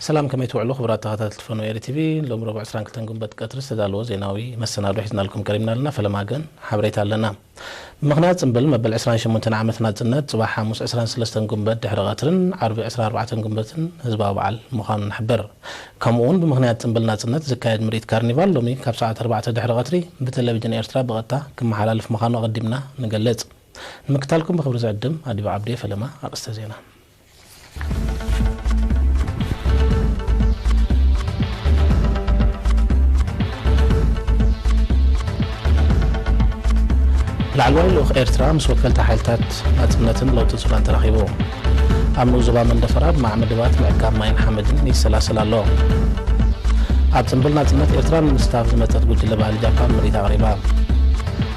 ሰላም፣ ከመይ ትውዕሉ ክቡራት ተኸታተልቲ ፈኖ ኤሪ ቲቪ? ሎም ረቡዕ ዕስራን ክልተን ጉንበት ቀትሪ ዝተዳለወ ዜናዊ መሰናዶ ሒዝናልኩም ቀሪብና ኣለና። ፈለማ ግን ሓበሬታ ኣለና። ብምኽንያት ጽምብል መበል ዕስራን ሸሞንተን ዓመት ናጽነት ጽባሕ ሓሙስ ዕስራን ሰለስተን ጉንበት ድሕሪ ቀትርን ዓርቢ ዕስራን ኣርባዕተን ጉንበትን ህዝባዊ በዓል ምዃኑ ንሕብር። ከምኡ እውን ብምኽንያት ጽምብል ናጽነት ዝካየድ ምርኢት ካርኒቫል ሎሚ ካብ ሰዓት ኣርባዕተ ድሕሪ ቀትሪ ብቴሌቪዥን ኤርትራ ብቐጥታ ክመሓላለፍ ምዃኑ ኣቐዲምና ንገልጽ። ንምክታልኩም ብኽብሪ ዝዕድም ኣዲባ ዓብዴ። ፈለማ ኣርእስተ ዜና። ላዕለዋይ ልኡኽ ኤርትራ ምስ ወከልቲ ሓይልታት ናጽነትን ለውጥን ሱዳን ተራኺቡ። ኣብ ንኡስ ዞባ መንደፈራ ብማዕ መደባት ምዕቃብ ማይን ሓመድን ይሰላሰል ኣሎ። ኣብ ጽምብል ናጽነት ኤርትራ ንምስታፍ ዝመጸት ጉጅለ ባህሊ ጃፓን ምርኢት ኣቕሪባ።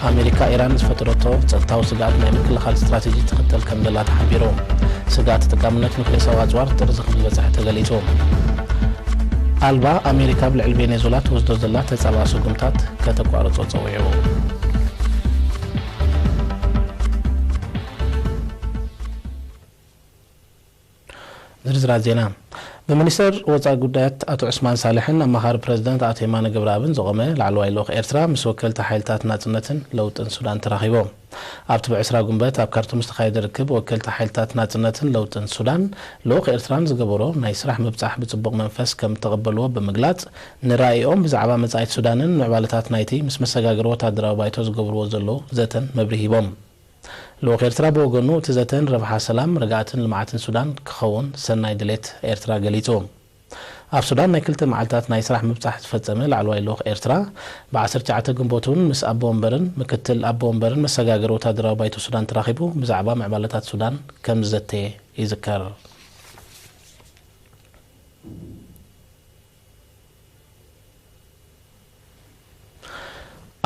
ኣሜሪካ ኢራን ዝፈጠረቶ ጸጥታዊ ስግኣት ናይ ምክልኻል ስትራተጂ ትኽተል ከም ዘላ ተሓቢሩ። ስግኣት ተጠቃምነት ኑክሌሳዊ ኣጽዋር ጥርዚ ከም ዝበጽሐ ተገሊጹ። ኣልባ ኣሜሪካ ኣብ ልዕሊ ቬኔዙላ ትወስዶ ዘላ ተጻባኢ ስጉምታት ከተቋርጾ ጸዊዑ። ዝርዝራት ዜና። ብሚኒስተር ወጻኢ ጉዳያት ኣቶ ዑስማን ሳልሕን ኣማኻሪ ፕረዚደንት ኣቶ የማነ ገብረኣብን ዝቖመ ላዕለዋይ ልኡኽ ኤርትራ ምስ ወከልቲ ሓይልታት ናጽነትን ለውጥን ሱዳን ተራኺቡ። ኣብቲ ብዕስራ ጉንበት ኣብ ካርቱም ዝተኻየደ ርክብ ወከልቲ ሓይልታት ናጽነትን ለውጥን ሱዳን ልኡኽ ኤርትራን ዝገበሮ ናይ ስራሕ ምብጻሕ ብጽቡቕ መንፈስ ከም እተቐበልዎ ብምግላጽ፣ ንራኢኦም ብዛዕባ መጻኢት ሱዳንን ምዕባለታት ናይቲ ምስ መሰጋገሪ ወታደራዊ ባይቶ ዝገብርዎ ዘለዉ ዘተን መብርሂ ሂቦም። ልኡኽ ኤርትራ ብወገኑ፣ እቲ ዘተ ንረብሓ ሰላም፣ ርግኣትን ልምዓትን ሱዳን ክኸውን ሰናይ ድሌት ኤርትራ ገሊጹ። ኣብ ሱዳን ናይ ክልተ መዓልታት ናይ ስራሕ ምብጻሕ ዝፈጸመ ላዕለዋይ ልኡኽ ኤርትራ፣ ብዓሰርተ ትሽዓተ ግንቦት እውን ምስ ኣቦ ወንበርን ምክትል ኣቦ ወንበርን መሰጋገሪ ወታደራዊ ባይቶ ሱዳን ተራኺቡ ብዛዕባ ምዕባለታት ሱዳን ከም ዝዘተየ ይዝከር።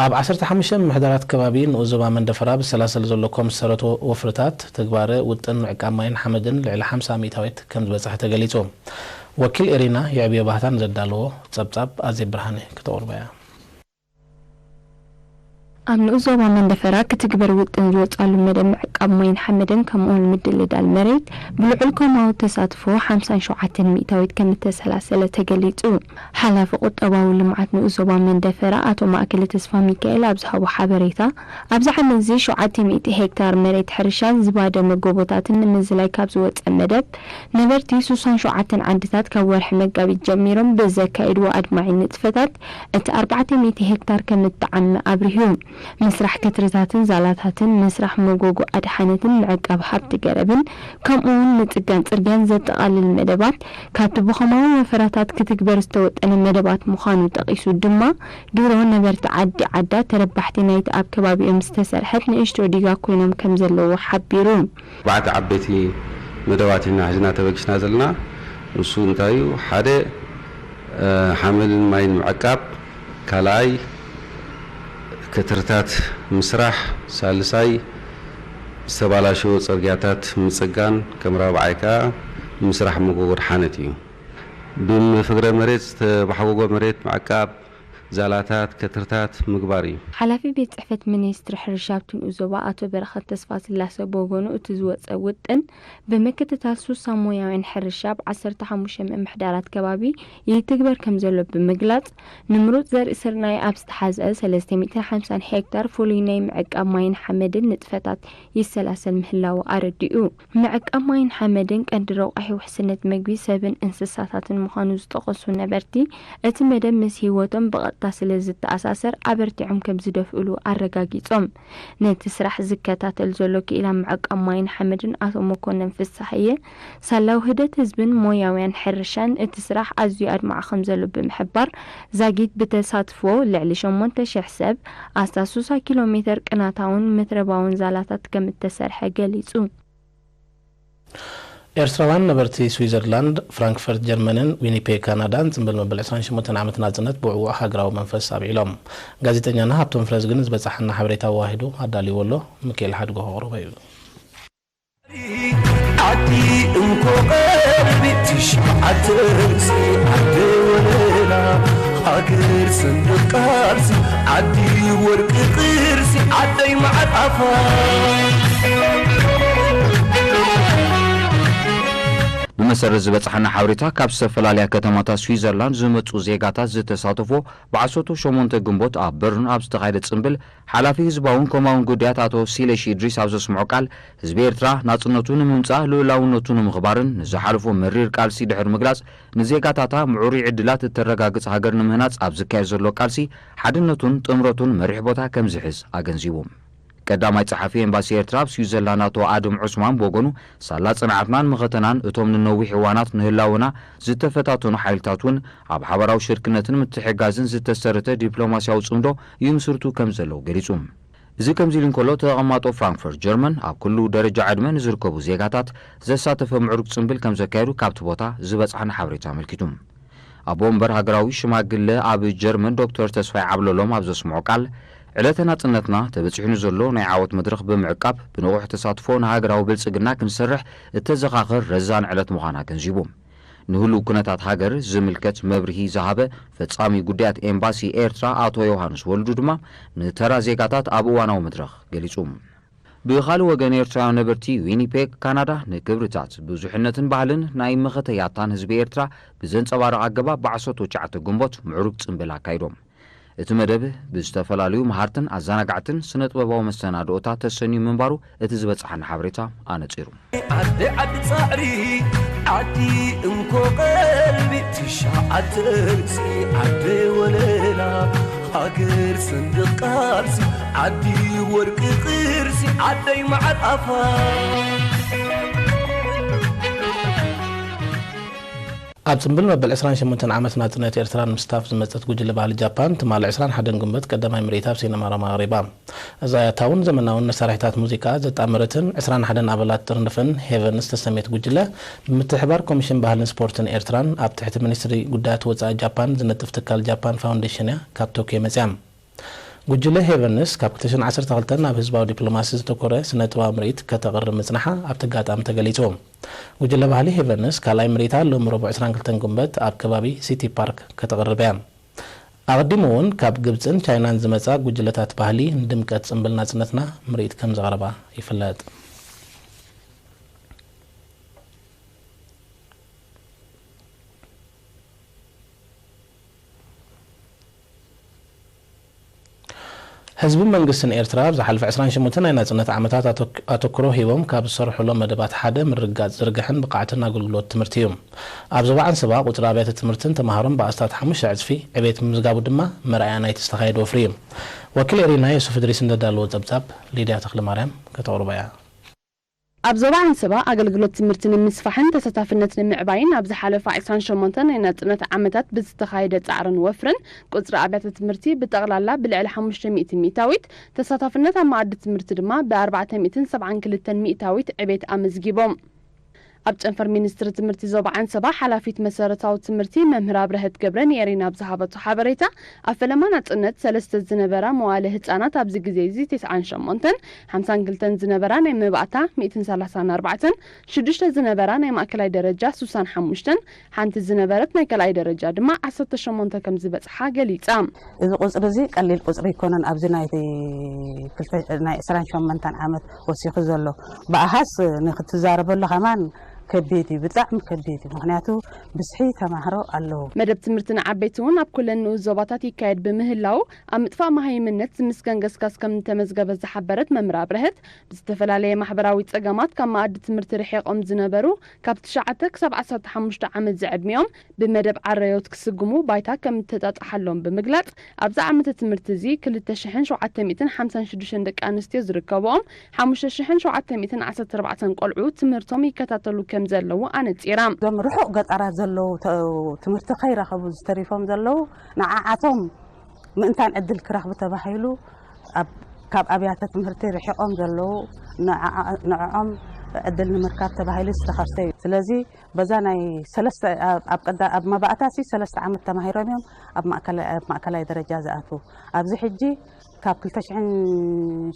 ኣብ ዓሰርተ ሓሙሽተ ምምሕዳራት ከባቢ ንኡስ ዞባ መንደፈራ ብሰላሰል ዘሎ ኮምሰረቶ ወፍርታት ትግባረ ውጥን ምዕቃብ ማይን ሓመድን ልዕሊ ሓምሳ ሚእታዊት ከም ዝበጽሐ ተገሊጹ። ወኪል ኤሪና የዕብዮ ባህታ ንዘዳለዎ ጸብጻብ ኣዜብ ብርሃነ ክተቕርቦ እያ። ኣብ ንኡስ ዞባ መንደፈራ ክትግበር ውጥን ዝወጻሉ መደብ ምዕቃብ ማይን ሓመድን ከምኡውን ምድልዳል መሬት ብልዑል ኮማዊ ተሳትፎ ሓምሳን ሸውዓተን ሚእታዊት ከም እተሰላሰለ ተገሊጹ። ሓላፊ ቁጠባዊ ልምዓት ንኡስ ዞባ መንደፈራ ኣቶ ማእከለ ተስፋ ሚካኤል ኣብ ዝሃቦ ሓበሬታ፣ ኣብዚ ዓመት እዚ ሸውዓተ ሚእቲ ሄክታር መሬት ሕርሻን ዝባደመ ጎቦታትን ንምዝላይ ካብ ዝወጸ መደብ፣ ነበርቲ ሱሳን ሸውዓተን ዓድታት ካብ ወርሒ መጋቢት ጀሚሮም ብዘካየድዎ ኣድማዒ ንጥፈታት፣ እቲ ኣርባዕተ ሚእቲ ሄክታር ከም እተዓመ ኣብሪሁ። ምስራሕ ከትርታትን ዛላታትን፣ ምስራሕ መጎጎ ኣድሓነትን ምዕቃብ ሃብቲ ገረብን፣ ከምኡውን ምጽጋን ጽርግያን ዘጠቓልል መደባት፣ ካብቲ ብኸማዊ ወፈራታት ክትግበር ዝተወጠነ መደባት ምዃኑ ጠቒሱ ድማ፣ ድሮ ነበርቲ ዓዲ ዓዳ ተረባሕቲ ናይቲ ኣብ ከባቢኦም ዝተሰርሐት ንእሽቶ ዲጋ ኮይኖም ከም ዘለዉ ሓቢሩ። ኣርባዕተ ዓበይቲ መደባት ኢና ሒዝና ተበጊስና ዘለና። ንሱ እንታይ እዩ? ሓደ፣ እ፣ ሓመድን ማይን ምዕቃብ፣ ካልኣይ፣ ከትርታት ምስራሕ፣ ሳልሳይ፣ ዝተባላሸወ ጽርግያታት ምጽጋን፣ ከም ራብዓይ ከኣ ምስራሕ መጎጎ ኣድሓነት እዩ። ብምፍግረ መሬት ዝተባሕጎጎ መሬት ምዕቃብ፣ ዛላታት፣ ከትርታት ምግባር እዩ። ሓላፊ ቤት ጽሕፈት ሚኒስትሪ ሕርሻ ኣብቲ ንኡስ ዞባ ኣቶ በረኸት ተስፋስላሰ ብወገኑ፣ እቲ ዝወጸ ውጥን ብምክትታል ሱሳ ሞያውያን ሕርሻ ኣብ ዓሰርተ ሓሙሽተ ምምሕዳራት ከባቢ ይትግበር ከም ዘሎ ብምግላጽ፣ ንምሩጽ ዘርኢ ስርናይ ኣብ ዝተሓዝአ ሰለስተ ሚእትን ሓምሳን ሄክታር ፍሉይ ናይ ምዕቃብ ማይን ሓመድን ንጥፈታት ይሰላሰል ምህላዉ ኣረዲኡ። ምዕቃብ ማይን ሓመድን ቀንዲ ረቋሒ ውሕስነት መግቢ ሰብን እንስሳታትን ምዃኑ ዝጠቐሱ ነበርቲ፣ እቲ መደብ ምስ ህይወቶም ብቐጥታ ስለ ዝተኣሳሰር ኣበርቲዖም ከም ዝደፍእሉ ኣረጋጊጾም። ነቲ ስራሕ ዝከታተል ዘሎ ክኢላ ምዕቃብ ማይን ሓመድን ኣቶ መኮነን ፍስሃየ፣ ሳላ ውህደት ህዝብን ሞያውያን ሕርሻን እቲ ስራሕ ኣዝዩ ኣድማዒ ከም ዘሎ ብምሕባር፣ ዛጊት ብተሳትፎ ልዕሊ ሸሞንተ ሽሕ ሰብ ኣስታት ሱሳ ኪሎ ሜተር ቅናታውን ምትረባውን ዛላታት ከም እተሰርሐ ገሊጹ። ኤርትራውያን ነበርቲ ስዊዘርላንድ፣ ፍራንክፈርት ጀርመንን ዊኒፔግ ካናዳን ጽምብል መበል ዕስራን ሸሞንተን ዓመት ናጽነት ብዕዉዕ ሃገራዊ መንፈስ ኣብዒሎም። ጋዜጠኛና ሃብቶም ፍረዝግን ዝበጻሓና ሓበሬታ ኣዋሂዱ ኣዳልይዎ ኣሎ። ሚካኤል ሓድጎ ከቕርቦ እዩ። ዓዲ እንኮ ቀርቢ ትሽዓተ ርእሲ ዓዲ ወለላ ሃገር ሰንደቕ ቃልሲ ዓዲ ወርቂ ቅርሲ ዓደይ መዓር ኣፋ መሰረት ዝበጽሓና ሓበሬታ፣ ካብ ዝተፈላለያ ከተማታት ስዊዘርላንድ ዝመጹ ዜጋታት ዝተሳተፎ ብዓሰርተ ሸሞንተ ግንቦት ኣብ በርን ኣብ ዝተኻየደ ጽምብል፣ ሓላፊ ህዝባውን ኮማውን ጉዳያት ኣቶ ሲለሺ እድሪስ ኣብ ዘስምዖ ቃል፣ ህዝቢ ኤርትራ ናጽነቱ ንምምጻእ፣ ልኡላውነቱ ንምኽባርን ንዝሓለፎ መሪር ቃልሲ ድሕሪ ምግላጽ፣ ንዜጋታታ ምዕሩይ ዕድላት እተረጋግጽ ሃገር ንምህናጽ ኣብ ዝካየድ ዘሎ ቃልሲ፣ ሓድነቱን ጥምረቱን መሪሕ ቦታ ከም ዝሕዝ ኣገንዚቡ። ቀዳማይ ጸሓፊ ኤምባሲ ኤርትራ ኣብ ስዊዘርላንድ ኣቶ ኣድም ዑስማን ብወገኑ፣ ሳላ ጽንዓትናን መኸተናን እቶም ንነዊሕ እዋናት ንህላወና ዝተፈታተኑ ሓይልታት እውን ኣብ ሓባራዊ ሽርክነትን ምትሕጋዝን ዝተሰረተ ዲፕሎማስያዊ ጽምዶ ይምስርቱ ከም ዘለዉ ገሊጹ። እዚ ከምዚ ኢሉ እንከሎ፣ ተቐማጦ ፍራንክፈርት ጀርመን ኣብ ኩሉ ደረጃ ዕድመ ንዝርከቡ ዜጋታት ዘሳተፈ ምዕሩግ ጽምብል ከም ዘካየዱ ካብቲ ቦታ ዝበጽሓና ሓበሬታ ኣመልኪቱ። ኣቦ ወንበር ሃገራዊ ሽማግለ ኣብ ጀርመን ዶክተር ተስፋይ ዓብለሎም ኣብ ዘስምዖ ቃል፣ ዕለተ ናጽነትና ተበጺሑ ንዘሎ ናይ ዓወት መድረኽ ብምዕቃብ፣ ብንቑሕ ተሳትፎ ንሃገራዊ ብልጽግና ክንሰርሕ እተዘኻኽር ረዛን ዕለት ምዃና ኣገንዚቡ። ንህሉው ኩነታት ሃገር ዝምልከት መብርሂ ዝሃበ ፈጻሚ ጉዳያት ኤምባሲ ኤርትራ ኣቶ ዮሃንስ ወልዱ ድማ፣ ንተራ ዜጋታት ኣብ እዋናዊ መድረኽ ገሊጹ። ብኻልእ ወገን፣ ኤርትራውያን ነበርቲ ዊኒፔግ፣ ካናዳ፣ ንክብርታት ብዙሕነትን ባህልን ናይ መኸተ ያታን ህዝቢ ኤርትራ ብዘንጸባርቕ ኣገባብ፣ ብዓሰርተ ትሽዓተ ግንቦት ምዕሩግ ጽምብል ኣካይዶም። እቲ መደብ ብዝተፈላለዩ መሃርትን ኣዘናጋዕትን ስነ-ጥበባዊ መሰናድኦታት ተሰንዩ ምንባሩ እቲ ዝበጽሓና ሓበሬታ ኣነጺሩ። ዓዲ ዓዲ ጻዕሪ፣ ዓዲ እንኮ ቀልቢ፣ ትሽዓተ ርእሲ ዓዲ ወለላ፣ ሃገር ሰንደቕ ቃልሲ፣ ዓዲ ወርቂ ቅርሲ፣ ዓደይ መዓር ኣፋ። ኣብ ጽምብል መበል ዕስራን ሸሞንተን ዓመት ናጽነት ኤርትራ ንምስታፍ ዝመጸት ጉጅለ ባህሊ ጃፓን፣ ትማሊ ዕስራን ሓደን ግንቦት ቀዳማይ ምርኢት ኣብ ሲነማ ሮማ ኣቕሪባ። እዛ ያታውን ዘመናውን መሳርሒታት ሙዚቃ ዘጣመረትን ዕስራን ሓደን ኣባላት ጥርንፍን ሄቨን ዝተሰምየት ጉጅለ፣ ብምትሕብባር ኮሚሽን ባህልን ስፖርትን ኤርትራን ኣብ ትሕቲ ሚኒስትሪ ጉዳያት ወጻኢ ጃፓን ዝነጥፍ ትካል ጃፓን ፋውንዴሽን እያ ካብ ቶክዮ መጽያ። ጉጅለ ሄቨንስ ካብ ክልተ ሽሕን ዓሰርተ ክልተን ናብ ህዝባዊ ዲፕሎማሲ ዘተኮረ ስነ-ጥበባዊ ምርኢት ከተቕርብ ምጽንሓ ኣብቲ ኣጋጣሚ ተገሊጹ። ጉጅለ ባህሊ ሄቨንስ ካልኣይ ምርኢታ ሎሚ ረቡዕ ዕስራን ክልተን ግንቦት ኣብ ከባቢ ሲቲ ፓርክ ከተቕርብ እያ። ኣቐዲሙ እውን ካብ ግብጽን ቻይናን ዝመጻ ጉጅለታት ባህሊ ንድምቀት ጽምብል ናጽነትና ምርኢት ከም ዘቕረባ ይፍለጥ። ህዝብን መንግስትን ኤርትራ ኣብ ዝሓለፈ ዕስራን ሸሞንተን ናይ ናጽነት ዓመታት ኣተክ-፣ ኣተኩሮ ሂቦም ካብ ዝሰርሑሎም መደባት ሓደ ምርግጋጽ ዝርግሐን ብቕዓትን ኣገልግሎት ትምህርቲ እዩ። ኣብ ዞባ ዓንሰባ ቁጽሪ ኣብያተ ትምህርትን ተማሃሮን ብኣስታት ሓሙሽተ ዕጽፊ ዕቤት ምምዝጋቡ ድማ መርኣያ ናይቲ ዝተኻየደ ወፍሪ እዩ። ወኪል ኤሪና ዮሱፍ እድሪስ እንደዳለዎ ጸብጻብ ሊድያ ተኽለማርያም ከተቕርቦ እያ። ኣብ ዞባ ዓንሰባ ኣገልግሎት ትምህርቲ ንምስፋሕን ተሳታፍነት ንምዕባይን ኣብ ዝሓለፋ ዕስራን ሸሞንተን ናይ ናጽነት ዓመታት ብዝተኻየደ ጻዕርን ወፍርን ቁጽሪ ኣብያተ ትምህርቲ ብጠቕላላ ብልዕሊ ሓሙሽተ ሚእቲ ሚእታዊት፣ ተሳታፍነት ኣብ መኣዲ ትምህርቲ ድማ ብኣርባዕተ ሚእትን ሰብዓን ክልተን ሚእታዊት ዕቤት ኣመዝጊቦም። ኣብ ጨንፈር ሚኒስትሪ ትምህርቲ ዞባ ዓንሰባ ሓላፊት መሰረታዊ ትምህርቲ መምህር ኣብረሀት ገብረ ንኤሪና ኣብ ዝሃበቶ ሓበሬታ፣ ኣብ ፈለማ ናጽነት ሰለስተ ዝነበራ መዋለ ህጻናት ኣብዚ ግዜ እዚ ተስዓን ሸሞንተን፣ ሓምሳን ክልተን ዝነበራ ናይ መባእታ ሚእትን ሰላሳን ኣርባዕተን፣ ሽዱሽተ ዝነበራ ናይ ማእከላይ ደረጃ ሱሳን ሓሙሽተን፣ ሓንቲ ዝነበረት ናይ ካልኣይ ደረጃ ድማ ዓሰርተ ሸሞንተ ከም ዝበጽሓ ገሊጻ። እዚ ቁጽሪ እዚ ቀሊል ቁጽሪ ኣይኮነን። ኣብዚ ናይቲ ክልተ፣ ናይ ዕስራን ሸሞንተን ዓመት ወሲኹ ዘሎ ብኣሃዝ ንክትዛረበሉ ከማን ከቢድ እዩ፣ ብጣዕሚ ከቢድ እዩ። ምኽንያቱ ብዝሒ ተማሃሮ ኣለዉ። መደብ ትምህርቲ ንዓበይቲ እውን ኣብ ኩለን ንኡስ ዞባታት ይካየድ ብምህላው፣ ኣብ ምጥፋእ መሃይምነት ዝምስገን ገስጋስ ከም እተመዝገበ ዝሓበረት መምህር ኣብረሀት፣ ብዝተፈላለየ ማሕበራዊ ጸገማት ካብ መኣዲ ትምህርቲ ርሒቖም ዝነበሩ ካብ ትሽዓተ ክሳብ ዓሰርተ ሓሙሽተ ዓመት ዝዕድሚኦም ብመደብ ዓረዮት ክስጉሙ ባይታ ከም እተጣጥሓሎም ብምግላጽ፣ ኣብዚ ዓመተ ትምህርቲ እዚ ክልተ ሽሕን ሸውዓተ ሚእትን ሓምሳን ሽዱሽተን ደቂ ኣንስትዮ ዝርከብኦም፣ ሓሙሽተ ሽሕን ሸውዓተ ሚእትን ዓሰርተ ኣርባዕተን ቆልዑ ትምህርቶም ይከታተሉ ከም ዘለዉ ኣነጺራ። እዞም ርሑቕ ገጠራት ዘለዉ ተ-፣ ትምህርቲ ከይረኸቡ ዝተሪፎም ዘለዉ፣ ንዓዓቶም ምእንታን ዕድል ክረኽቡ ተባሂሉ፣ ኣብ፣ ካብ ኣብያተ ትምህርቲ ርሒቖም ዘለዉ፣ ንዓ-፣ ንዕኦም ዕድል ንምርካብ ተባሂሉ ዝተኸፍተ እዩ። ስለዚ በዛ ናይ ሰለስተ፣ ኣብ፣ ኣብ ቀዳ-፣ ኣብ መባእታሲ ሰለስተ ዓመት ተማሂሮም እዮም ኣብ ማእከላይ፣ ኣብ ማእከላይ ደረጃ ዝኣትዉ። ኣብዚ ሕጂ ካብ ክልተ ሽሕን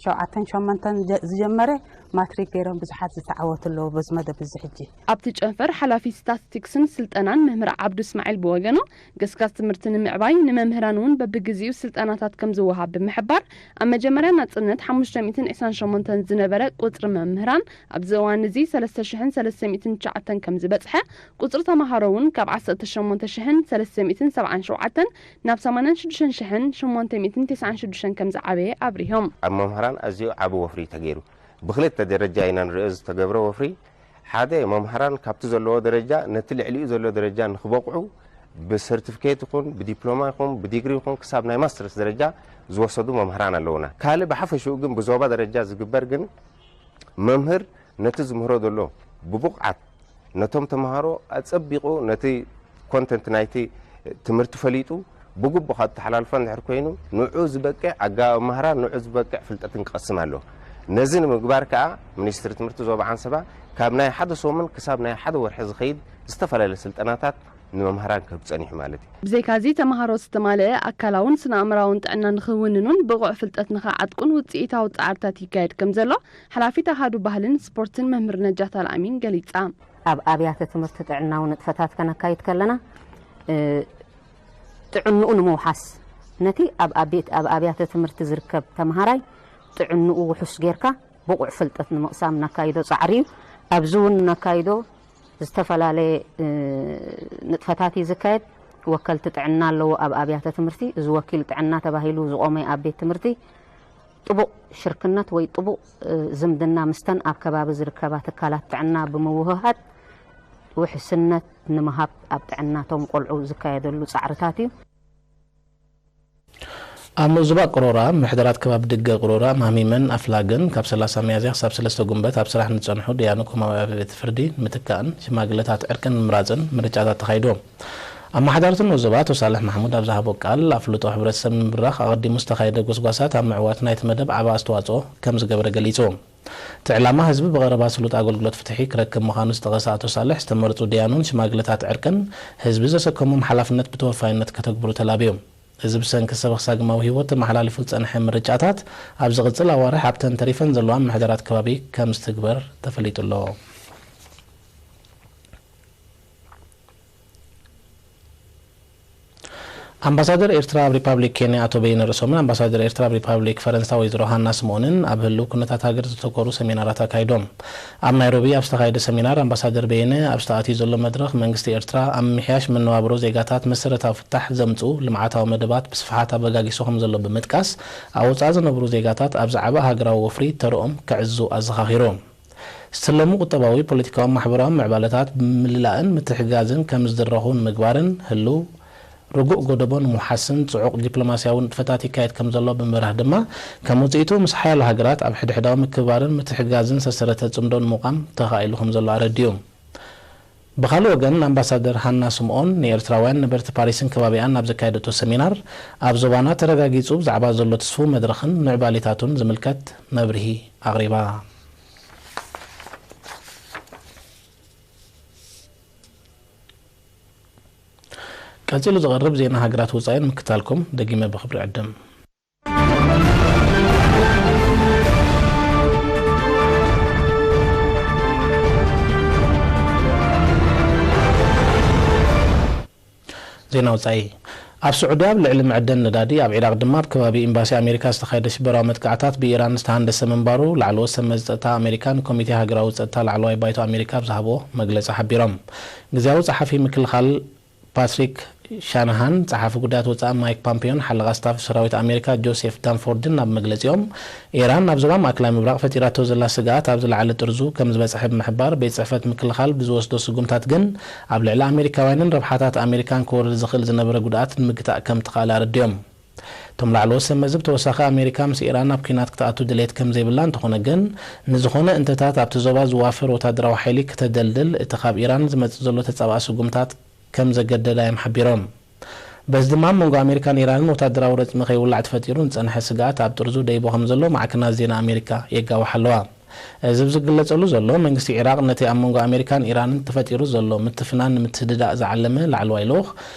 ሸውዓተን ሸሞንተን ዝጀመረ ማትሪክ ገይሮም ብዙሓት ዝተዓወቱ ኣለዉ በዚ መደብ እዚ ሕጂ። ኣብቲ ጨንፈር ሓላፊ ስታትስቲክስን ስልጠናን መምህር ዓብዱ እስማዒል ብወገኑ፣ ገስጋስ ትምህርቲ ንምዕባይ ንመምህራን እውን በብግዜኡ ስልጠናታት ከም ዝወሃብ ብምሕባር፣ ኣብ መጀመርያ ናጽነት ሓሙሽተ ሚእትን ዕስራን ሸሞንተን ዝነበረ ቁጽሪ መምህራን ኣብዚ እዋን እዚ ሰለስተ ሽሕን ሰለስተ ሚእትን ትሽዓተን ከም ዝበጽሐ፣ ቁጽሪ ተማሃሮ እውን ካብ ዓሰርተ ሸሞንተ ሽሕን ሰለስተ ሚእትን ሰብዓን ሸውዓተን ናብ ሰማንያን ሽዱሽተን ሽሕን ሸሞንተ ሚእትን ተስዓን ሽዱሽተን ከም ዝዓበየ ኣብሪሆም። ኣብ መምህራን ኣዝዩ ዓቢ ወፍሪ እዩ ተገይሩ። ብኽልተ ደረጃ ኢና ንሪኦ ዝተገብረ ወፍሪ። ሓደ፣ መምህራን ካብቲ ዘለዎ ደረጃ ነቲ ልዕሊኡ ዘሎ ደረጃ ንኽበቕዑ ብሰርቲፊኬት ይኹን ብዲፕሎማ ይኹን ብዲግሪ ይኹን ክሳብ ናይ ማስተርስ ደረጃ ዝወሰዱ መምህራን ኣለዉና። ካልእ ብሓፈሽኡ ግን ብዞባ ደረጃ ዝግበር ግን መምህር ነቲ ዝምህሮ ዘሎ ብብቕዓት ነቶም ተምሃሮ ኣጸቢቑ ነቲ ኮንተንት ናይቲ ትምህርቲ ፈሊጡ ብግቡእ ከተሓላልፎ እንድሕር ኮይኑ ንዑ ዝበቅዕ ኣገባብ ኣመሃራ ንዑ ዝበቅዕ ፍልጠትን ክቐስም ኣለዎ። ነዚ ንምግባር ከኣ ሚኒስትሪ ትምህርቲ ዞባ ዓንሰባ ካብ ናይ ሓደ ሰሙን ክሳብ ናይ ሓደ ወርሒ ዝኸይድ ዝተፈላለየ ስልጠናታት ንመምሃራን ክህብ ጸኒሑ ማለት እዩ። ብዘይካዚ ተምሃሮ ዝተማልአ ኣካላውን ስነ ኣእምራውን ጥዕና ንኽውንኑን ብቑዕ ፍልጠት ንኽዓጥቁን ውፅኢታዊ ፃዕርታት ይካየድ ከም ዘሎ ሓላፊት ኣሃዱ ባህልን ስፖርትን መምህር ነጃት ኣልኣሚን ገሊፃ። ኣብ ኣብያተ ትምህርቲ ጥዕናዊ ንጥፈታት ከነካይድ ከለና ጥዕንኡ ንምውሓስ ነቲ ኣብ ኣብያተ ትምህርቲ ዝርከብ ተምሃራይ ጥዕንኡ ውሑስ ጌርካ ብቑዕ ፍልጠት ንምቕሳም ነካይዶ ፃዕሪ እዩ። ኣብዚ እውን ነካይዶ ዝተፈላለየ ንጥፈታት እዩ ዝካየድ። ወከልቲ ጥዕና ኣለዎ ኣብ ኣብያተ ትምህርቲ። እዚ ወኪል ጥዕና ተባሂሉ ዝቖመ ኣብ ቤት ትምህርቲ ጥቡቕ ሽርክነት ወይ ጥቡቕ ዝምድና ምስተን ኣብ ከባቢ ዝርከባ ትካላት ጥዕና ብምውህሃድ ውሕስነት ንምሃብ ኣብ ጥዕናቶም ቆልዑ ዝካየደሉ ፃዕርታት እዩ። ኣብ ምእዙባ ቅሮራ፣ ምሕደራት ከባቢ ድገ ቅሮራ፣ ማህሚመን ኣፍላግን ካብ ሰላሳ ሚያዝያ ክሳብ ሰለስተ ጉንበት ኣብ ስራሕ ንዝጸንሑ ደያኑ ኮማዊ ኣብያተ ፍርዲ ንምትካእን ሽማግለታት ዕርቅን ንምምራጽን ምርጫታት ተኻይዱ። ኣመሓዳሪ እተን ውዝባ ኣቶ ሳልሕ ማሕሙድ ኣብ ዝሃቦ ቃል፣ ኣፍልጦ ሕብረተሰብ ንምብራኽ ኣቐዲሙ ዝተኻየደ ጎስጓሳት ኣብ ምዕዋት ናይቲ መደብ ዓቢ ኣስተዋጽኦ ከም ዝገበረ ገሊጹ። እቲ ዕላማ ህዝቢ ብቐረባ ስሉጥ ኣገልግሎት ፍትሒ ክረክብ ምዃኑ ዝጠቐሰ ኣቶ ሳልሕ፣ ዝተመረጹ ደያኑን ሽማግለታት ዕርቅን ህዝቢ ዘሰከሞም ሓላፍነት ብተወፋይነት ከተግብሩ ተላብዩ። እዚ ብሰንኪ ሰበኽ ሳግማዊ ህይወት ተመሓላሊፉ ዝጸንሐ ምርጫታት ኣብ ዝቕጽል ኣዋርሕ ኣብተን ተሪፈን ዘለዋ ምምሕዳራት ከባቢ ከም ዝትግበር ተፈሊጡ ኣሎ። ኣምባሳደር ኤርትራ ኣብ ሪፓብሊክ ኬንያ ኣቶ በየነ ርእሶምን ኣምባሳደር ኤርትራ ኣብ ሪፓብሊክ ፈረንሳ ወይዘሮ ሃና ስምኦንን ኣብ ህልው ኩነታት ሃገር ዘተኮሩ ሰሚናራት ኣካይዶም። ኣብ ናይሮቢ ኣብ ዝተኻየደ ሰሚናር ኣምባሳደር በየነ ኣብ ዝተኣትዩ ዘሎ መድረኽ መንግስቲ ኤርትራ ኣብ ምምሕያሽ መነባብሮ ዜጋታት መሰረታዊ ፍታሕ ዘምጽኡ ልምዓታዊ መደባት ብስፍሓት ኣበጋጊሱ ከም ዘሎ ብምጥቃስ ኣብ ወጻኢ ዝነብሩ ዜጋታት ኣብ ዝዓበ ሃገራዊ ወፍሪ ተርኦም ከዕዙ ኣዘኻኺሩ። ዝተለሙ ቁጠባዊ፣ ፖለቲካውን ማሕበራውን ምዕባለታት ብምልላእን ምትሕግጋዝን ከም ዝድረኹ ንምግባርን ህልው ርጉእ ጎደቦ ንምውሓስን ጽዑቕ ዲፕሎማስያዊ ንጥፈታት ይካየድ ከም ዘሎ ብምብራህ ድማ ከም ውጽኢቱ ምስ ሓያሎ ሃገራት ኣብ ሕድሕዳዊ ምክብባርን ምትሕግጋዝን ዝተሰረተ ጽምዶ ንምቋም ተኻኢሉ ከም ዘሎ ኣረዲኡ። ብኻልእ ወገን ኣምባሳደር ሃና ስምኦን ንኤርትራውያን ነበርቲ ፓሪስን ከባቢኣን ኣብ ዘካየደቶ ሰሚናር ኣብ ዞባና ተረጋጊጹ ብዛዕባ ዘሎ ትስፉው መድረኽን ምዕባሊታቱን ዝምልከት መብርሂ ኣቕሪባ። ቀጺሉ ዝቐርብ ዜና ሃገራት ወጻኢ ንምክታልኩም ደጊመ ብኽብሪ ዕድም። ዜና ወጻኢ። ኣብ ስዑዲ ኣብ ልዕሊ መዐደን ነዳዲ፣ ኣብ ዒራቕ ድማ ኣብ ከባቢ ኤምባሲ ኣሜሪካ ዝተኻየደ ሽበራዊ መጥቃዕታት ብኢራን ዝተሃንደሰ ምንባሩ ላዕለዎት ሰብ መዚ ጸጥታ ኣሜሪካ ንኮሚቴ ሃገራዊ ጸጥታ ላዕለዋይ ባይቶ ኣሜሪካ ኣብ ዝሃብዎ መግለጺ ሓቢሮም። ግዝያዊ ጸሓፊ ምክልኻል ፓትሪክ ሻናሃን ጸሓፊ ጉዳያት ወጻኢ ማይክ ፓምፔዮን ሓለቓ ስታፍ ሰራዊት ኣሜሪካ ጆሴፍ ዳንፎርድን ኣብ መግለጺኦም፣ ኢራን ኣብ ዞባ ማእከላይ ምብራቕ ፈጢራቶ ዘላ ስግኣት ኣብ ዝለዓለ ጥርዙ ከም ዝበጽሐ ብምሕባር፣ ቤት ጽሕፈት ምክልኻል ብዝወስዶ ስጉምታት ግን ኣብ ልዕሊ ኣሜሪካውያንን ረብሓታት ኣሜሪካን ክወርድ ዝኽእል ዝነበረ ጉድኣት ንምግታእ ከም ተኻእለ ኣረዲኦም። እቶም ላዕለዎት ሰብ መዚ ብተወሳኺ ኣሜሪካ ምስ ኢራን ኣብ ኲናት ክትኣቱ ድሌት ከም ዘይብላ እንተኾነ ግን፣ ንዝኾነ እንተታት ኣብቲ ዞባ ዝዋፈር ወታደራዊ ሓይሊ ክተደልድል እቲ ካብ ኢራን ዝመጽእ ዘሎ ተጻብኣ ስጉምታት ከም ዘገደዳ እዮም ሓቢሮም። በዚ ድማ ኣብ መንጎ ኣሜሪካን ኢራንን ወታደራዊ ረጽሚ ከይውላዕ ተፈጢሩ ንጸንሐ ስግኣት ኣብ ጥርዙ ደይቦ ከም ዘሎ ማዕከናት ዜና ኣሜሪካ የጋውሓ ኣለዋ። እዚ ኣብ ዝግለጸሉ ዘሎ፣ መንግስቲ ዒራቕ ነቲ ኣብ መንጎ ኣሜሪካን ኢራንን ተፈጢሩ ዘሎ ምትፍናን ንምትህድዳእ ዝዓለመ ላዕለዋይ ልኡኽ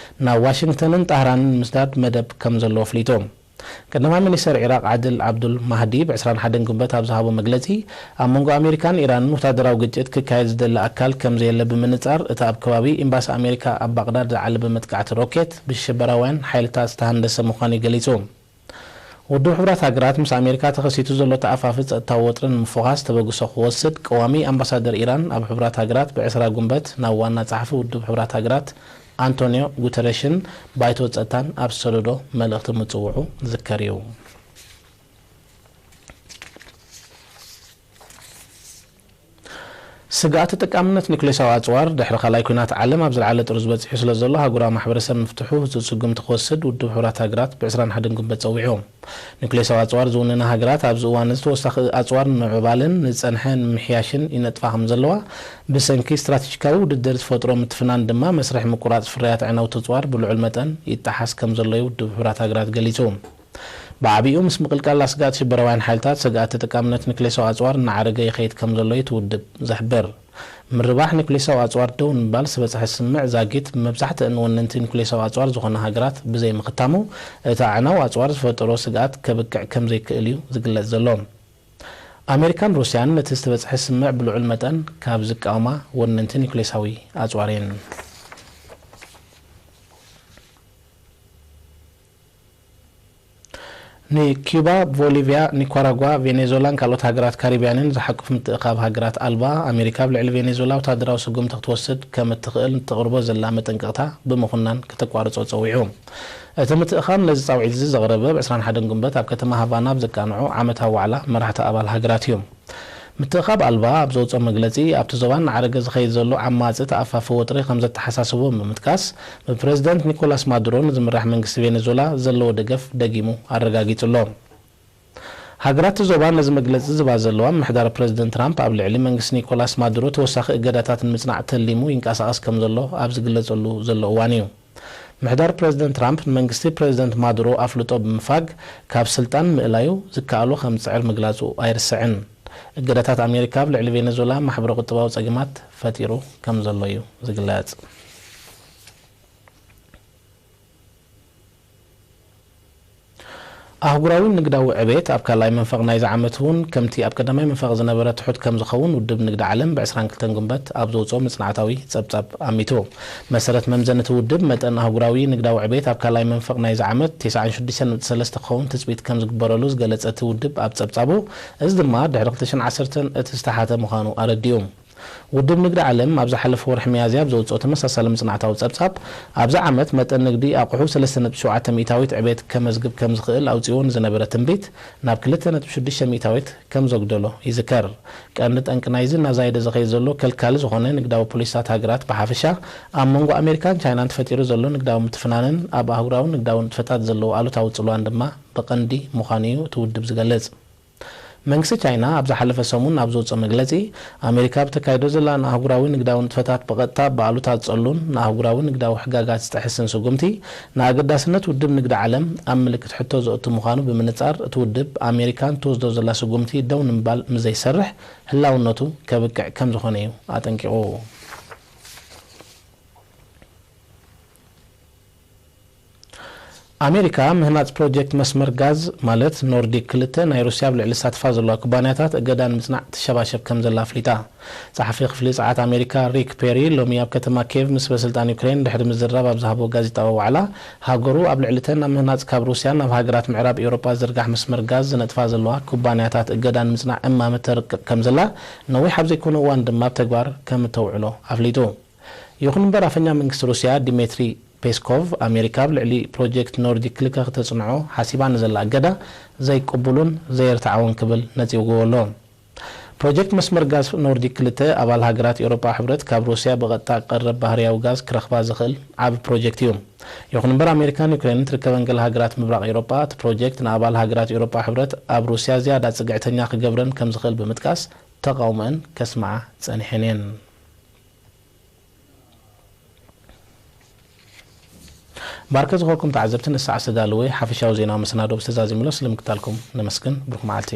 ናብ ዋሽንግተንን ጣህራንን ንምስዳድ መደብ ከም ዘለዎ ኣፍሊጡ። ቀዳማይ ሚኒስተር ዒራቕ ዓድል ዓብዱል ማህዲ ብ ዕስራን ሓደን ግንቦት ኣብ ዝሃቦ መግለጺ፣ ኣብ መንጎ ኣሜሪካን ኢራንን ወታደራዊ ግጭት ክካየድ ዝደሊ ኣካል ከም ዘየለ ብምንጻር፣ እቲ ኣብ ከባቢ ኤምባሲ ኣሜሪካ ኣብ ባቕዳድ ዝዓለበ መጥቃዕቲ ሮኬት ብሽበራውያን ሓይልታት ዝተሃንደሰ ምዃኑ እዩ ገሊጹ። ውድብ ሕቡራት ሃገራት ምስ ኣሜሪካ ተኸሲቱ ዘሎ ተኣፋፊ ጸጥታዊ ወጥሪ ንምፍዃስ ተበግሶ ክወስድ ቀዋሚ ኣምባሳደር ኢራን ኣብ ሕቡራት ሃገራት ብ ዕስራ ግንቦት ናብ ዋና ጸሓፊ ውድብ ሕቡራት ሃገራት ኣንቶኒዮ ጉተረሽን ባይቶ ጸጥታን ኣብ ዝሰደዶ መልእኽቲ ምጽውዑ ዝዝከር እዩ። ስግኣት ተጠቃምነት ኒኩሌሳዊ ኣጽዋር ድሕሪ ካልኣይ ኲናት ዓለም ኣብ ዝለዓለ ጥርዙ በጺሑ ስለ ዘሎ፣ ኣህጉራዊ ማሕበረሰብ ምፍትሑ ህጹጽ ስጉምቲ ክወስድ ውድብ ሕቡራት ሃገራት ብ ዕስራን ሓደን ግንቦት ጸዊዑ። ኒኩሌሳዊ ኣጽዋር ዝውንና ሃገራት ኣብዚ እዋን እዚ ተወሳኺ ኣጽዋር ንምዕባልን ንዝጸንሐ ንምምሕያሽን ይነጥፋ ከም ዘለዋ፣ ብሰንኪ ስትራቴጂካዊ ውድድር ዝፈጥሮ ምትፍናን ድማ መስርሕ ምቁራጽ ፍርያት ኣዕናዊ ተጽዋር ብልዑል መጠን ይጠሓስ ከም ዘሎ እዩ ውድብ ሕቡራት ሃገራት ገሊጹ። ብዓቢኡ ምስ ምቕልቃል ኣስጋእቲ ሽበራውያን ሓይልታት፣ ስግኣት ተጠቃምነት ኒኩሌሳዊ ኣጽዋር እናዓረገ ይኸይድ ከም ዘሎ እዩ እቲ ውድብ ዝሕብር። ምርባሕ ኒኩሌሳዊ ኣጽዋር ደው ንምባል ዝበጽሐ ስምምዕ ዛጊት ብመብዛሕትአን ወነንቲ ኒኩሌሳዊ ኣጽዋር ዝኾና ሃገራት ብዘይምኽታሙ፣ እቲ ኣዕናዊ ኣጽዋር ዝፈጠሮ ስግኣት ከብቅዕ ከም ዘይክእል እዩ ዝግለጽ ዘሎ። ኣሜሪካን ሩስያን ነቲ ዝተበጽሐ ስምምዕ ብልዑል መጠን ካብ ዝቃወማ ወነንቲ ኒኩሌሳዊ ኣጽዋር እየን። ንኪዩባ፣ ቦሊቪያ፣ ኒካራጓ፣ ቬኔዙዌላን ካልኦት ሃገራት ካሪብያንን ዝሓቁፍ ምትእኻብ ሃገራት ኣልባ፣ ኣሜሪካ ኣብ ልዕሊ ቬኔዙዌላ ወታደራዊ ስጉምቲ ክትወስድ ከም እትኽእል እተቕርቦ ዘላ መጠንቀቕታ ብምኹናን ከተቋርጾ ጸዊዑ። እቲ ምትእኻብ ነዚ ጻውዒት እዚ ዘቕረበ ብ ዕስራን ሓደን ግንቦት ኣብ ከተማ ሃቫና ኣብ ዘቃንዖ ዓመታዊ ዋዕላ መራሕቲ ኣባል ሃገራት እዩ። ምትእኻብ ኣልባ ኣብ ዘውፅኦ መግለፂ፣ ኣብቲ ዞባ እናዓረገ ዝኸይድ ዘሎ ዓማፂ ተኣፋፊ ወጥሪ ከም ዘተሓሳስቦ ብምጥቃስ፣ ብፕረዚደንት ኒኮላስ ማዱሮ ንዝምራሕ መንግስቲ ቬኔዙዌላ ዘለዎ ደገፍ ደጊሙ ኣረጋጊጹ ኣሎ። ሃገራት እቲ ዞባ ነዚ መግለጺ ዝባ ዘለዋ፣ ምምሕዳር ፕረዚደንት ትራምፕ ኣብ ልዕሊ መንግስቲ ኒኮላስ ማዱሮ ተወሳኺ እገዳታት ንምጽናዕ ተሊሙ ይንቀሳቐስ ከም ዘሎ ኣብ ዝግለጸሉ ዘሎ እዋን እዩ። ምሕዳር ፕረዚደንት ትራምፕ ንመንግስቲ ፕረዚደንት ማዱሮ ኣፍልጦ ብምንፋግ ካብ ስልጣን ምእላዩ ዝከኣሎ ከም ዝጽዕር ምግላጹ ኣይርስዕን። እገዳታት ኣሜሪካ ኣብ ልዕሊ ቬኔዙዌላ ማሕበረ ቁጠባዊ ጸገማት ፈጢሩ ከም ዘሎ እዩ ዝግለጽ። ኣህጉራዊ ንግዳዊ ዕቤት ኣብ ካልኣይ መንፈቕ ናይዚ ዓመት እውን ከምቲ ኣብ ቀዳማይ መንፈቕ ዝነበረ ትሑት ከም ዝኸውን ውድብ ንግዲ ዓለም ብ ዕስራን ክልተን ግንቦት ኣብ ዘውፅኦ መጽናዕታዊ ጸብጻብ ኣሚቱ። መሰረት መምዘኒ እቲ ውድብ፣ መጠን ኣህጉራዊ ንግዳዊ ዕቤት ኣብ ካልኣይ መንፈቕ ናይዚ ዓመት ተስዓን ሽዱሽተን ነጥቢ ሰለስተ ክኸውን ትጽቢት ከም ዝግበረሉ ዝገለጸ እቲ ውድብ ኣብ ጸብጻቡ፣ እዚ ድማ ድሕሪ ክልተ ሽሕን ዓሰርተን እቲ ዝተሓተ ምዃኑ ኣረዲኡ። ውድብ ንግዲ ዓለም ኣብ ዝሓለፈ ወርሒ ሚያዝያ ኣብ ዘውፅኦ ተመሳሳሊ መጽናዕታዊ ጸብጻብ፣ ኣብዚ ዓመት መጠን ንግዲ ኣቑሑ ሰለስተ ነጥቢ ሸውዓተ ሚእታዊት ዕቤት ከመዝግብ ከም ዝኽእል ኣውጺእዎ ንዝነበረ ትንቢት ናብ ክልተ ነጥቢ ሽዱሽተ ሚእታዊት ከም ዘጉደሎ ይዝከር። ቀንዲ ጠንቂ ናይዚ እናዛየደ ዝኸይድ ዘሎ ከልካሊ ዝኾነ ንግዳዊ ፖሊሲታት ሃገራት ብሓፈሻ፣ ኣብ መንጎ ኣሜሪካን ቻይናን ተፈጢሩ ዘሎ ንግዳዊ ምትፍናንን ኣብ ኣህጉራዊ ንግዳዊ ንጥፈታት ዘለዎ ኣሉታዊ ጽልዋን ድማ ብቐንዲ ምዃኑ እዩ እቲ ውድብ ዝገልጽ። መንግስቲ ቻይና ኣብ ዝሓለፈ ሰሙን ኣብ ዘውፅኦ መግለፂ፣ ኣሜሪካ ብተካይዶ ዘላ ንኣህጉራዊ ንግዳዊ ንጥፈታት ብቐጥታ ብኣሉታ ዝጸሉን ንኣህጉራዊ ንግዳዊ ሕጋጋት ዝጥሕስን ስጉምቲ፣ ንኣገዳስነት ውድብ ንግዲ ዓለም ኣብ ምልክት ሕቶ ዘእቱ ምዃኑ ብምንጻር፣ እቲ ውድብ ኣሜሪካ ንትወስዶ ዘላ ስጉምቲ ደው ንምባል ምዘይሰርሕ፣ ህላውነቱ ከብቅዕ ከም ዝኾነ እዩ ኣጠንቂቑ። ኣሜሪካ ምህናጽ ፕሮጀክት መስመር ጋዝ ማለት ኖርዲክ ክልተ ናይ ሩስያ ኣብ ልዕሊ ዝሳተፋ ዘለዋ ኩባንያታት እገዳ ንምጽናዕ ትሸባሸብ ከም ዘላ ኣፍሊጣ። ጸሓፊ ክፍሊ ጸዓት ኣሜሪካ ሪክ ፔሪ ሎሚ ኣብ ከተማ ኬቭ ምስ ሰበስልጣን ዩክሬን ድሕሪ ምዝርራብ ኣብ ዝሃቦ ጋዜጣዊ ዋዕላ፣ ሃገሩ ኣብ ልዕሊ እተን ኣብ ምህናጽ ካብ ሩስያን ናብ ሃገራት ምዕራብ ኤውሮጳ ዝዝርጋሕ መስመር ጋዝ ዝነጥፋ ዘለዋ ኩባንያታት እገዳ ንምጽናዕ እማመ ተርቅቕ ከም ዘላ፣ ነዊሕ ኣብ ዘይኮነ እዋን ድማ ኣብ ተግባር ከም እተውዕሎ ኣፍሊጡ። ይኹን እምበር፣ ኣፈኛ መንግስቲ ሩስያ ዲሜትሪ ፔስኮቭ፣ ኣሜሪካ ኣብ ልዕሊ ፕሮጀክት ኖርዲክ ክልተ ክተጽንዖ ሓሲባ ንዘላ እገዳ ዘይቅቡሉን ዘየርትዓውን ክብል ነጺግዎ ኣሎ። ፕሮጀክት መስመር ጋዝ ኖርዲክ ክልተ ኣባል ሃገራት ኤውሮጳ ሕብረት ካብ ሩስያ ብቐጥታ ቀረብ ባህርያዊ ጋዝ ክረኽባ ዝኽእል ዓቢ ፕሮጀክት እዩ። ይኹን እምበር፣ ኣሜሪካን ዩክሬንን ትርከበን ገለ ሃገራት ምብራቕ ኤውሮጳ፣ እቲ ፕሮጀክት ንኣባል ሃገራት ኤውሮጳ ሕብረት ኣብ ሩስያ ዝያዳ ጽግዕተኛ ክገብረን ከም ዝኽእል ብምጥቃስ፣ ተቓውሞአን ከስምዓ ጸኒሐን እየን። ባርከ ዝኾንኩም ተዓዘብቲ፣ ንሰዓት ዝተዳለወ ሓፈሻዊ ዜናዊ መሰናዶ ብዝተዛዚምሎ ስለ ምክታልኩም ነመስግን። ብሩኽ መዓልቲ።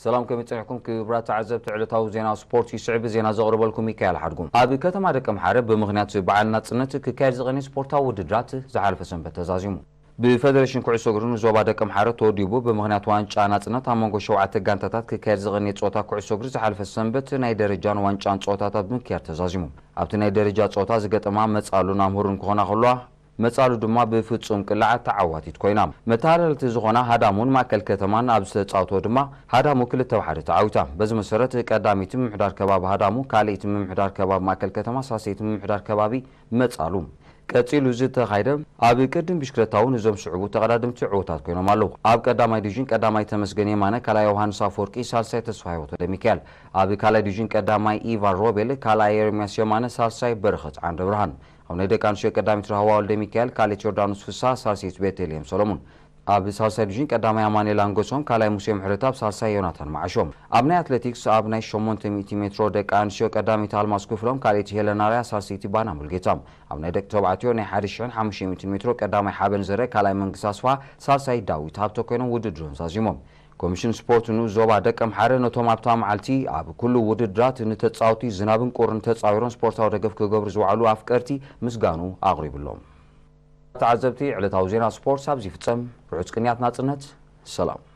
ሰላም፣ ከመይ ጸኒሕኩም ክቡራት ተዓዘብቲ ዕለታዊ ዜና ስፖርት? ይስዕብ ዜና ዘቕርበልኩም ሚካኤል ሓድጉ። ኣብ ከተማ ደቀምሓረ ብምኽንያት በዓል ናጽነት ክካየድ ዝቐነየ ስፖርታዊ ውድድራት ዝሓለፈ ሰንበት ተዛዚሙ። ብፈደሬሽን ኩዕሶ እግርን ዞባ ደቀምሓረ ተወዲቡ ብምኽንያት ዋንጫ ናጽነት ኣብ መንጎ ሸውዓተ ጋንታታት ክካየድ ዝቐነየ ጸወታ ኩዕሶ እግሪ ዝሓለፈ ሰንበት ናይ ደረጃን ዋንጫን ጸወታታት ብምክያድ ተዛዚሙ። ኣብቲ ናይ ደረጃ ጸወታ ዝገጠማ መጻሉን ኣምሁርን ክኾና ከለዋ፣ መጻሉ ድማ ብፍጹም ቅላዕ ተዓዋቲት ኮይና። መተሃላለቲ ዝኾና ሃዳሙን ማእከል ከተማን ኣብ ዝተጻወቶ ድማ ሃዳሙ ክልተ ብሓደ ተዓዊታ። በዚ መሰረት ቀዳመይቲ ምምሕዳር ከባቢ ሃዳሙ፣ ካልኣይቲ ምምሕዳር ከባቢ ማእከል ከተማ፣ ሳልሰይቲ ምምሕዳር ከባቢ መጻሉ። ቀጺሉ ዝተኻይደ ኣብ ቅድም ብሽክለታ እውን እዞም ስዕቡ ተቐዳደምቲ ዕዉታት ኮይኖም ኣለዉ። ኣብ ቀዳማይ ዲቪዥን ቀዳማይ ተመስገን የማነ፣ ካልኣይ ዮሃንስ ኣፈወርቂ፣ ሳልሳይ ተስፋ ህይወት ወልደ ሚካኤል። ኣብ ካልኣይ ዲቪዥን ቀዳማይ ኢቫን ሮቤል፣ ካልኣይ ኤርሚያስ የማነ፣ ሳልሳይ በረኸት ዓንደ ብርሃን። ኣብ ናይ ደቂ ኣንስትዮ ቀዳሚት ራህዋ ወልደ ሚካኤል፣ ካልኣይቲ ዮርዳኖስ ፍስሃ፣ ሳልሰይቲ ቤተልሔም ሰሎሙን። ኣብ ሳልሳይ ዲቪዥን ቀዳማይ ኣማኑኤል ኣንገሶም፣ ካልኣይ ሙሴ ምሕረተኣብ፣ ሳልሳይ ዮናታን መዓሾም። ኣብ ናይ ኣትሌቲክስ ኣብ ናይ ሸሞንተ ሚእቲ ሜትሮ ደቂ ኣንስትዮ ቀዳሚት ኣልማዝ ክፍሎም፣ ካልኣይቲ ሄለን ኣርያ፣ ሳልሰይቲ ባና ሙልጌታ። ኣብ ናይ ደቂ ተባዕትዮ ናይ ሓደ ሽሕን ሓሙሽተ ሚእትን ሜትሮ ቀዳማይ ሓበን ዘረ፣ ካልኣይ መንግስቲ ኣስፋ፣ ሳልሳይ ዳዊት ሃብተ ኮይኖም ውድድሮም ዛዚሞም። ኮሚሽን ስፖርት ንኡስ ዞባ ደቀምሓረ ነቶም ኣብታ መዓልቲ ኣብ ኩሉ ውድድራት ንተጻወቲ ዝናብን ቁርን ተጻዊሮም ስፖርታዊ ደገፍ ክገብሩ ዝወዓሉ ኣፍቀርቲ ምስጋኑ ኣቕሪብሎም። ተዓዘብቲ፣ ዕለታዊ ዜና ስፖርት ኣብዚ ይፍጸም። ርሑጽ ቅንያት ናጽነት። ሰላም።